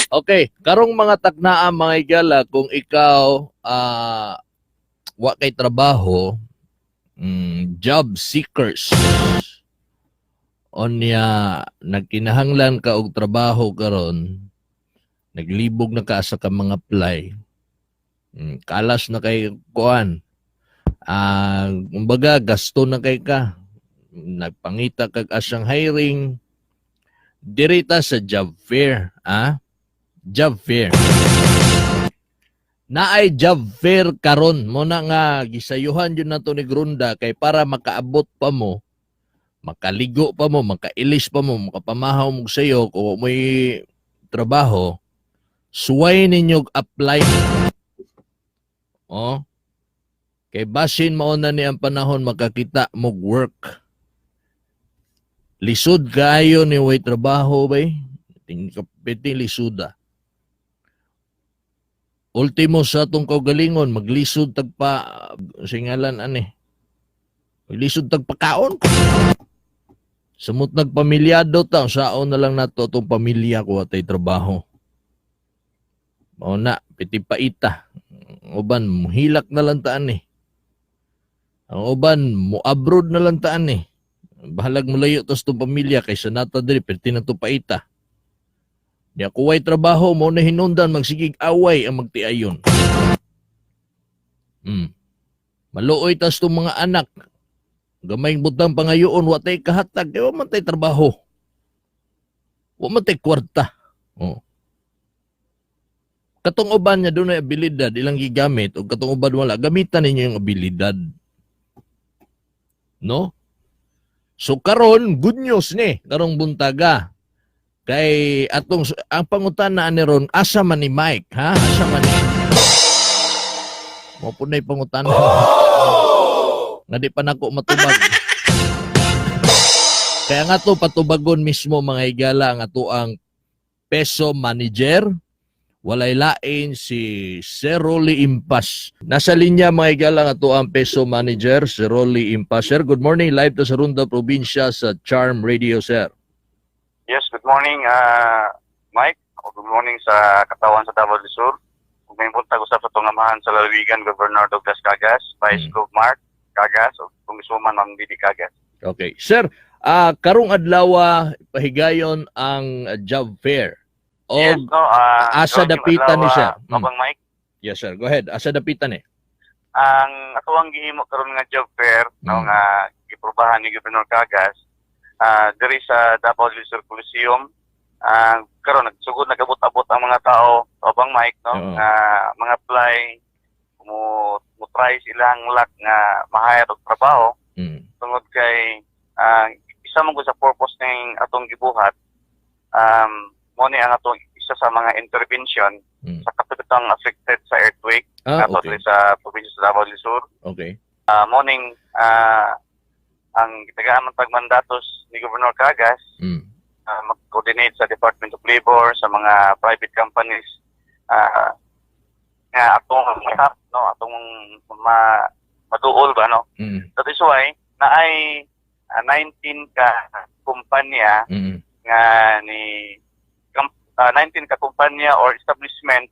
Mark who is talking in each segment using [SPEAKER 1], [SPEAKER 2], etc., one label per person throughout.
[SPEAKER 1] Okay, karong mga taknaa, mga higala, kung ikaw wa kay trabaho, job seekers. Onya nagkinahanglan ka og trabaho karon, naglibog na ka sa ka mga apply. Kalas na kay kuan. Kumbaga gasto na kay ka. Nagpangita kag asang hiring dirita sa job fair, ah? Job fair. Naay job fair karon mo na nga gisayuhan yun nato ni Grunda kay para makaabot pa mo, makaligo pa mo, makailis pa mo, makapamahaw mo sayo kung mo'y trabaho, suway ninyo apply. Oh. Kay basin mao na ni ang panahon makakita mog work. Lisod kayo ni way trabaho bay. Tingkapiti lisuda. Ultimo sa atong kaugalingon, maglisod tagpa singalan ani. Maglisod tagpakaon. Samot nagpamilyado ta, saon na lang nato atong pamilya ko atay trabaho. Mao na, piti paita. Ang uban, muhilak na lang taan eh. Ang uban, mo-abroad na lang taan eh. Bahalag mulayo tas itong pamilya kaysa nata diri, perti na to paita. Di ako way trabaho, mo na hinundan, magsigig away ang magtiayon. Maluoy tas itong mga anak. Gamay butang pangayoon, wa tay kahatag, kay wa man tay trabaho. Wa man tay kwarta. Oh. Katong uban niya dunay abilidad ilang gigamit ug katong uban wala, gamitan ninyo yung abilidad. No? So karon, good news ni karong buntaga. Kay atong ang pangutana ani ron, asa man ni Mike, ha? Asa man ni? Mo pud na'y pangutana. Nga di pa nako matubag. Kaya nga to patubagon mismo, mga higala, ang ato ang peso manager, walay lain si Sir Rolly Impas. Nasa linya, mga higala, ang ato ang peso manager, Sir Rolly Impas. Sir, good morning. Live to sa Runda Probinsya sa Charm Radio, sir.
[SPEAKER 2] Yes, good morning, Mike. O, good morning sa katawan sa Davao del Sur. Ug may buntag usab sa atong amahan sa lalawigan, Governor Douglas Cagas, Vice Gov Mark Cagas, o Congresswoman Ma'am Didi Cagas.
[SPEAKER 1] Okay. Sir, karong adlaw pahigayon ang job fair. O
[SPEAKER 2] Yes, no,
[SPEAKER 1] asa
[SPEAKER 2] karon yung
[SPEAKER 1] dapitan ni
[SPEAKER 2] adlaw,
[SPEAKER 1] sir?
[SPEAKER 2] Kabang Mike,
[SPEAKER 1] Yes, sir. Go ahead. Asa dapitan eh?
[SPEAKER 2] Ang atoang gihimo karon nga job fair, no, nga giprobahan ni Governor Cagas, diri sa Davao del Sur Coliseum, karon nagsugod nagabot-abot ang mga tao, Kabang Mike, no, nga mga apply mo mo try silang luck nga ma-hire og trabaho tungod kay isa man gud sa purpose ning atong gibuhat, mo ni ang atong isa sa mga intervention sa katong affected sa earthquake ato diri sa probinsya sa Davao del Sur. Morning ang gitagaan man tag mandatos ni Governor Cagas mag-coordinate sa Department of Labor, sa mga private companies nga atong mahap, no, atong maduol ba, no. That is why naay 19 ka kumpanya nga ni 19 ka kumpanya or establishment,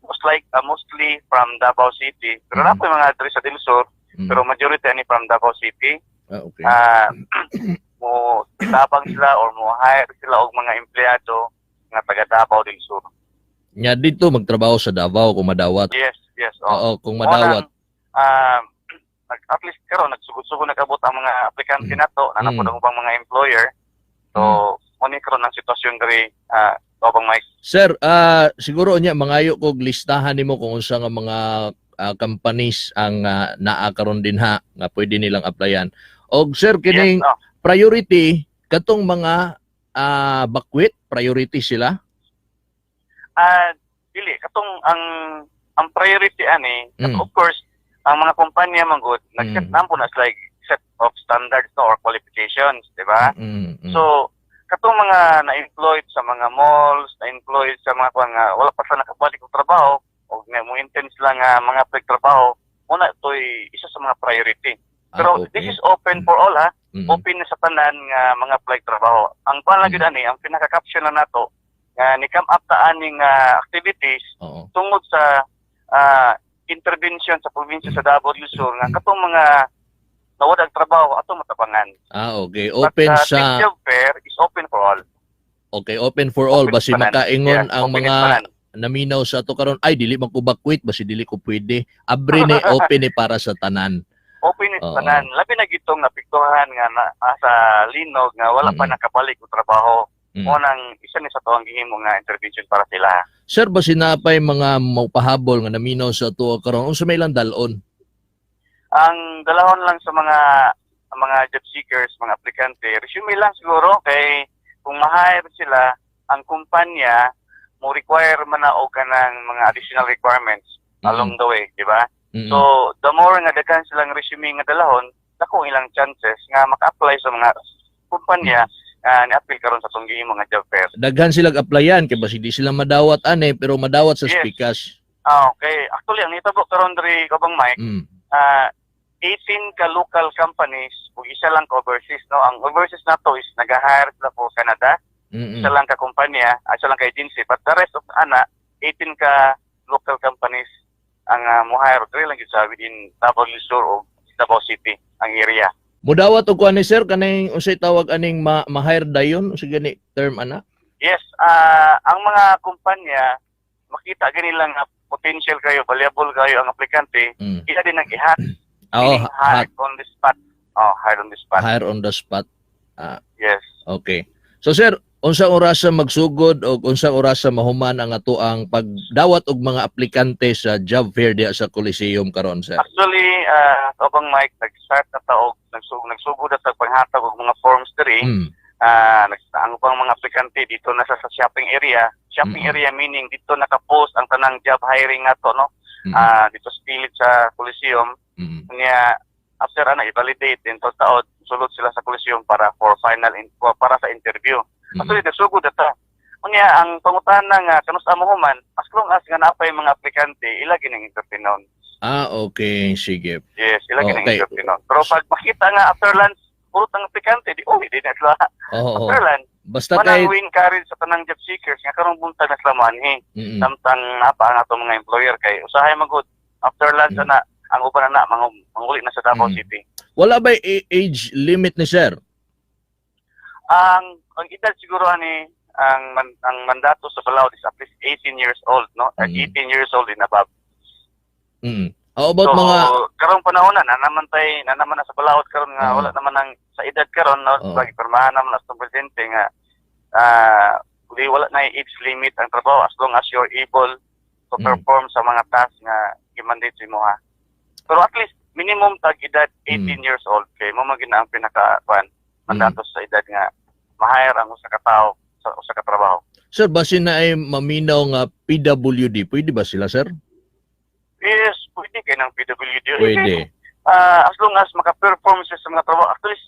[SPEAKER 2] most like mostly from Davao City, pero naa poy mga diri sa Del Sur, pero majority ani from Davao City. Mo itabang sila or mo hire sila og mga empleyado nga taga Davao del Sur.
[SPEAKER 1] Nya dito magtrabaho sa Davao kung madawat.
[SPEAKER 2] Yes, oh.
[SPEAKER 1] Oo, kung madawat.
[SPEAKER 2] At least karon nagsugod-sugod nagabot ang mga aplikante nato na napud ang ubang mga employer. So, mo ni karon ang sitwasyon diri, Kabang Mike.
[SPEAKER 1] Sir, siguro niya mangayo kog listahan nimo kung unsa nga mga companies ang naa karon dinha nga pwede nilang applyan. Og sir, kining
[SPEAKER 2] Yes, oh.
[SPEAKER 1] priority katong mga bakwit, priority sila?
[SPEAKER 2] Dili katong ang priority ani, of course ang mga kumpanya man gud nag-set na po na sila like set of standards, no, or qualifications, di ba? So katong mga na-employed sa mga malls, na-employed sa mga kuan nga wala pa sila nakabalik og trabaho o nga mo intend sila nga mga apply trabaho, muna ito'y isa sa mga priority. Pero this is open for all ha. Open na sa tanan nga mga apply trabaho. Ang kuan lang gyud ani, ang pinaka-caption lang nato, Nga ni come up ta aning activities tungod sa intervention sa probinsya sa Davao del Sur nga katong mga nawad ang trabaho atong matabangan.
[SPEAKER 1] Ah, okay.
[SPEAKER 2] But,
[SPEAKER 1] Open sa
[SPEAKER 2] this job fair is open for all.
[SPEAKER 1] Okay, open for all
[SPEAKER 2] Open
[SPEAKER 1] basi
[SPEAKER 2] tanan.
[SPEAKER 1] makaingon
[SPEAKER 2] Yeah,
[SPEAKER 1] ang
[SPEAKER 2] open
[SPEAKER 1] mga
[SPEAKER 2] tanan.
[SPEAKER 1] naminaw sa ato karon, "Ay, dili man ko bakwit, basi dili ko pwede." Abre ni, open ni para sa tanan.
[SPEAKER 2] Open is tanan. Labi na gitong naapektuhan nga na, sa linog nga wala pa nakabalik og trabaho. Mo nang isa ni sa tuang gihimo nga intervention para sila.
[SPEAKER 1] Sir, basi naa pay mga maupahabol nga naminaw sa ato karon, unsa may ilang dalon?
[SPEAKER 2] Ang dalahon lang sa mga job seekers, mga aplikante, resume lang siguro kay kung ma-hire sila, ang kumpanya mo require man na og kanang mga additional requirements along the way, di ba?
[SPEAKER 1] Mm.
[SPEAKER 2] So, the more nga daghan silang resume nga dalahon, dako ilang chances nga maka-apply sa mga kumpanya nga ni-appeal karon sa atong gihimo nga job fair.
[SPEAKER 1] Daghan silang applyan kay basi di sila madawat ane, pero madawat sa pikas.
[SPEAKER 2] Ah, okay. Actually, ang nitabo karon diri, Kabang Mike, 18 ka local companies ug isa lang ka overseas, no? Ang overseas nato is nag-hire sila for Canada, isa lang ka kumpanya, isa lang ka agency, but the rest of ana 18 ka local companies ang mo-hire diri lang gyud sa within Davao del Sur o Davao City ang area.
[SPEAKER 1] Mudawat og kuan ni sir, kaning unsay tawag aning ma-hire dayon, unsa gani term ana?
[SPEAKER 2] Yes, ang mga kumpanya makita gani lang nga potential kayo, valuable kayo ang aplikante, ila din ang i-hot, meaning
[SPEAKER 1] hot,
[SPEAKER 2] hire on the spot. Oh, hire on the spot.
[SPEAKER 1] Hire on the spot.
[SPEAKER 2] Yes.
[SPEAKER 1] Okay. So sir, unsang orasa magsugod o unsang orasa mahuman ang atoang pagdawat og mga aplikante sa job fair diha sa Coliseum karon, sir?
[SPEAKER 2] Actually, Kabang Mike, nag-start na ta og nagsugod na ta og panghatag og mga forms diri. Ang ubang mga aplikante dito na sa shopping area. Shopping area meaning dito naka-post ang tanang job hiring nato, no? Dito sa pilit sa Coliseum. Niya after ana i-validate din to taod sulod sila sa Coliseum para for final in, para sa interview. Actually, nagsugod na ta. Unya ang pangutana nga kanus-a mohuman, as long as nga naa pay mga aplikante, ila gining entertainon.
[SPEAKER 1] Ah, okay. Sige.
[SPEAKER 2] Yes, ila gining entertainon. Pero pag makita nga after lunch puro tang aplikante, di oh, di na sila after lunch.
[SPEAKER 1] Basta
[SPEAKER 2] Manang
[SPEAKER 1] kay
[SPEAKER 2] we encourage sa tanang job seekers nga karong buntag na sila moanhi. Samtang naa pa ang atong mga employer kay usahay magud after lunch ana ang uban na manguli na sa Davao City.
[SPEAKER 1] Wala ba age limit ni sir?
[SPEAKER 2] Ang edad siguro ani ang mandato sa balaod is at least 18 years old, no? At 18 years old and above.
[SPEAKER 1] How about
[SPEAKER 2] So
[SPEAKER 1] mga
[SPEAKER 2] karong panahon na naman tay na naman na sa balaod karon nga wala naman ang sa edad karon, no? Lagi pirmahan naman na sa presidente nga di wala na age limit ang trabaho as long as you're able to perform sa mga tasks nga gimandate sa imo ha. Pero at least minimum tag edad 18 years old kay mo man gina ang pinaka kuan mandato sa edad nga ma-hire ang usa ka tawo sa usa ka trabaho.
[SPEAKER 1] Sir, basin na ay maminaw nga PWD, pwede ba sila, sir?
[SPEAKER 2] Yes, pwede kay ng PWD.
[SPEAKER 1] Pwede.
[SPEAKER 2] As long as maka-perform siya sa mga trabaho. Actually,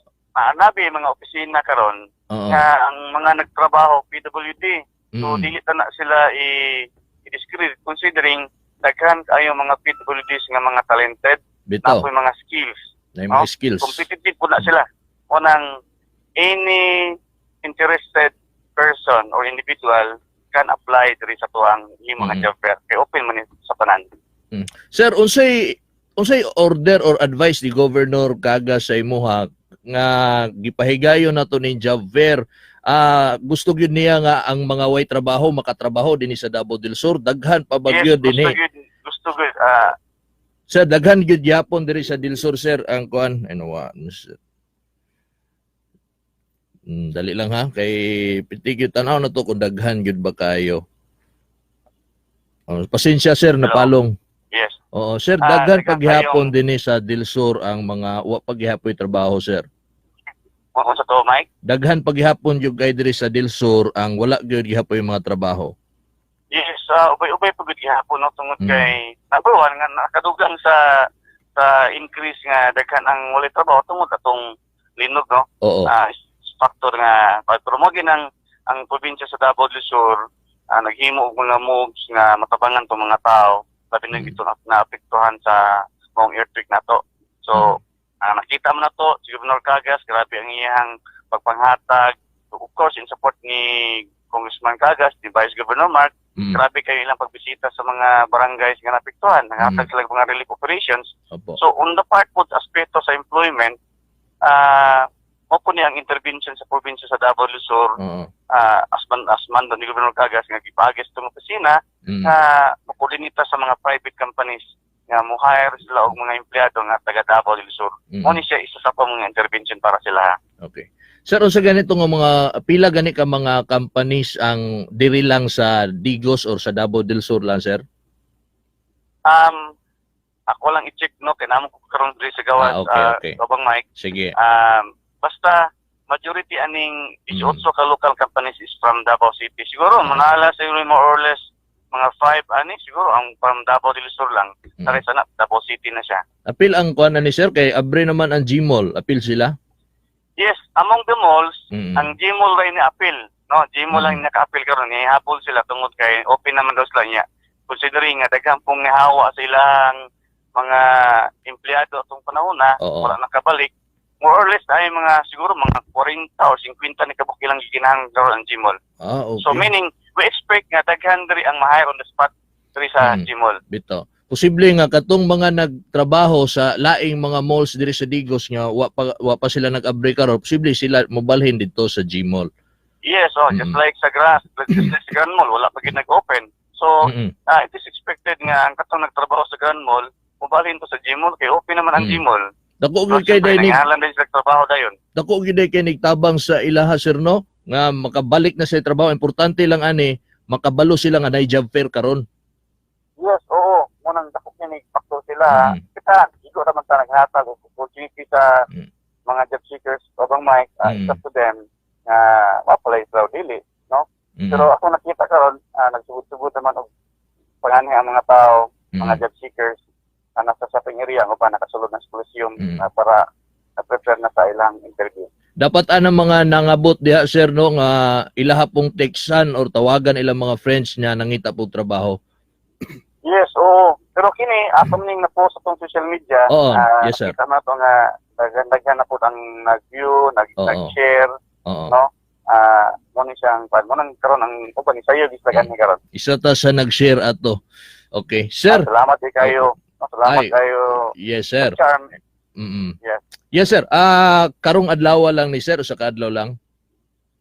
[SPEAKER 2] nabi mga opisina karon nga ang mga nagtrabaho PWD. So dili ta na sila i-discredit considering daghan kayo mga PWDs nga mga talented, na mga skills.
[SPEAKER 1] Na mga
[SPEAKER 2] Oh,
[SPEAKER 1] skills.
[SPEAKER 2] competitive po na sila. Unang any interested person or individual can apply diri sa tuang himo nga job fair. Kay open man ni sa tanan.
[SPEAKER 1] Sir, unsay order or advice ni Governor Cagas sa imuha nga gipahigayon nato ni job fair? Gusto gyud niya nga ang mga way trabaho makatrabaho dinhi sa Davao del Sur. Daghan pa bagyo
[SPEAKER 2] Yes, gusto
[SPEAKER 1] dinhi.
[SPEAKER 2] gyud, gusto gyud.
[SPEAKER 1] Sir, daghan gyud yapon diri sa del Sur, sir, ang kuan. Ano wa? Dali lang ha kay pitig tanaw na to kung daghan gyud ba kayo. Oh, pasensya sir, napalong.
[SPEAKER 2] Yes.
[SPEAKER 1] Oo, sir, daghan
[SPEAKER 2] daghan
[SPEAKER 1] paghihapon dinhi sa del Sur ang mga wa paghihapoy trabaho, sir.
[SPEAKER 2] Kung sa to, Mike?
[SPEAKER 1] Daghan paghihapon gyud kay diri sa del Sur ang wala gyud gihapoy mga trabaho.
[SPEAKER 2] Yes, ubay-ubay pa gud gihapon, no, tungod kay number one nga nakadugang sa increase nga daghan ang walay trabaho tungod atong linog, no? Factor nga pero mo ginang ang probinsya sa Davao del Sur naghimo og mga moves nga matabangan tong mga tao labi na gito na naapektuhan sa maong earthquake nato. So nakita mo na to si Governor Cagas, grabe ang iyang pagpanghatag, of course in support ni Congressman Cagas, ni Vice Governor Mark, grabe kayo ilang pagbisita sa mga barangays nga naapektuhan. Nanghatag sila og mga relief operations. So on the part po aspeto sa employment, mao po ni ang intervention sa probinsya sa Davao del Sur as mando ni Governor Cagas nga gipaagi sa itong opisina nga makoordinita sa mga private companies nga mo hire sila og mga empleyado nga taga Davao del Sur. Mo ni siya isa sa pa mga intervention para sila.
[SPEAKER 1] Okay. Sir, unsa ganito nga mga pila gani ka mga companies ang diri lang sa Digos or sa Davao del Sur lang, sir?
[SPEAKER 2] Ako lang i-check, no, kay namo ko karon diri sa gawas, Kabang Mike.
[SPEAKER 1] Sige.
[SPEAKER 2] Basta majority aning 18 ka local companies is from Davao City. Siguro manala siguro more or less mga 5 ani siguro ang from Davao del Sur lang. Sa na Davao City na siya.
[SPEAKER 1] Apil ang kuan na ni sir kay abre naman ang Gmall. Apil sila?
[SPEAKER 2] Yes, among the malls, ang Gmall ray ni apil, no? Gmall lang naka-apil karon, nihabol sila tungod kay open naman daw sila niya. Considering nga daghan pong nihawa sa ilang mga empleyado atong panahon na wala nakabalik. More or less ay mga siguro mga 40 or 50 ni kabuk ilang gikinahanglan karon ang Gmall. So meaning we expect nga daghan diri ang ma-hire on the spot diri sa Gmall.
[SPEAKER 1] Bitaw. Posible nga katong mga nagtrabaho sa laing mga malls diri sa Digos nga wa pa sila nag-abre karon, posible sila mobalhin didto sa Gmall.
[SPEAKER 2] Yes, oh, just like sa Grand Mall wala pa gid nag-open. So it is expected nga ang katong nagtrabaho sa Grand Mall mobalhin to sa Gmall kay open naman ang Gmall.
[SPEAKER 1] Dako
[SPEAKER 2] So,
[SPEAKER 1] gyud kay
[SPEAKER 2] siyempre,
[SPEAKER 1] day ni
[SPEAKER 2] nangalan din sila trabaho dayon.
[SPEAKER 1] Dako gyud day kay nigtabang sa ilaha, sir, no, nga makabalik na sa trabaho. Importante lang ani makabalo sila nga nay job fair karon.
[SPEAKER 2] Yes, oo. Munang dako niya ni factor sila. Kita, igo naman ta naghatag og opportunity sa mga job seekers, Kabang Mike, it's up to them nga ma-apply sila o dili, no? Pero ako nakita karon, nagsugod-sugod naman og panganhi ang mga tao, mga job seekers nasa shopping area ang uban nakasulod ng Coliseum para na-prepare na sa ilang interview.
[SPEAKER 1] Dapat ana mga nangabot diha, sir, no, nga ilaha pong teksan or tawagan ilang mga friends niya nangita pong trabaho.
[SPEAKER 2] Yes, oo. Pero kini atom ning na-post sa atong social media.
[SPEAKER 1] Yes, sir.
[SPEAKER 2] Nakita na to nga daghan-daghan na po ang nag-view, nag-share, no? Mo ni siyang pan mo nang karon ang uban ni sayo gislagan ni karon.
[SPEAKER 1] Isa ta sa nag-share ato. Okay, sir.
[SPEAKER 2] Ah, salamat di kayo. No, salamat
[SPEAKER 1] Ay.
[SPEAKER 2] kayo.
[SPEAKER 1] Yes, sir.
[SPEAKER 2] Charm. Yes.
[SPEAKER 1] Yes, sir. Ah, karong adlaw lang ni sir o sa kaadlaw lang?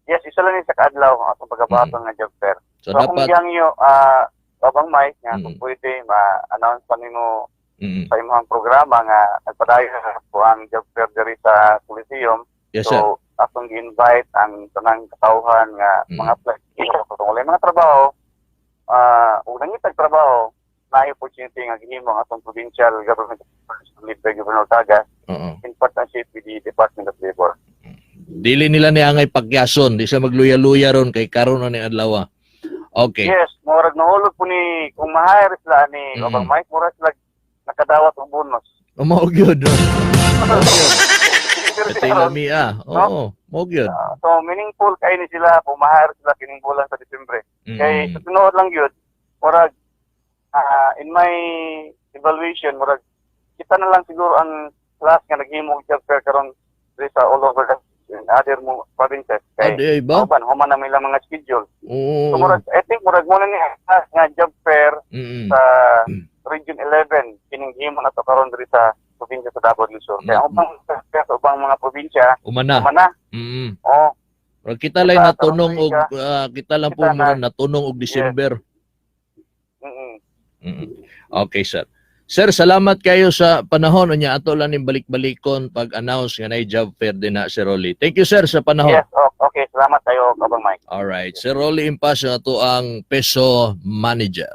[SPEAKER 2] Yes, isa lang ni sa kaadlaw ang atong pagabaton nga job fair.
[SPEAKER 1] So,
[SPEAKER 2] So, akong
[SPEAKER 1] dapat
[SPEAKER 2] gihangyo, Babang Mike, nga kung pwede ma-announce pa nimo sa imong programa nga nagpadayon po ang job fair diri sa Coliseum.
[SPEAKER 1] Yes, sir.
[SPEAKER 2] So, atong gi-invite ang tanang katawhan nga mga apply kung walay mga trabaho, ug nangitag trabaho, na opportunity nga gihimo ang atong provincial government led by Governor Cagas in partnership with the Department of Labor.
[SPEAKER 1] Dili nila ni angay pagyason, di sila magluya-luya ron kay karon na ni adlaw. Okay.
[SPEAKER 2] Yes, murag nahulog po ni kung ma-hire sila ni Babang Mike, murag sila nakadawat og bonus.
[SPEAKER 1] O mao gyud, no? Patay lami ah. Oo, mao gyud.
[SPEAKER 2] So meaningful kay ni sila kung ma-hire sila kining bulan sa Disyembre. Kay sa tinuod lang gyud, murag in my evaluation, murag kita na lang siguro ang class nga naghimo og job fair karon diri sa all over the in other mo provinces kay
[SPEAKER 1] Ah, di ay ba?
[SPEAKER 2] uban human na ilang mga schedule. So murag I think murag mo na ni class nga job fair sa Region 11 kining gihimo na to karon diri sa probinsya sa Davao del Sur. Kaya ang ubang sa ubang mga probinsya,
[SPEAKER 1] Umana.
[SPEAKER 2] humana. Oh,
[SPEAKER 1] Murag kita lang
[SPEAKER 2] Kita,
[SPEAKER 1] natunong og
[SPEAKER 2] tarong
[SPEAKER 1] kita lang po
[SPEAKER 2] Kita na.
[SPEAKER 1] murag natunong og December. Okay, sir. Sir, salamat kayo sa panahon unya ato lang ning balik-balikon pag-announce nga nay job fair din na, Sir Rolly. Thank you, sir, sa panahon.
[SPEAKER 2] Yes, oh, okay, salamat kayo, Kabang Mike.
[SPEAKER 1] All right. Sir Rolly Impaso, ato ang PESO manager.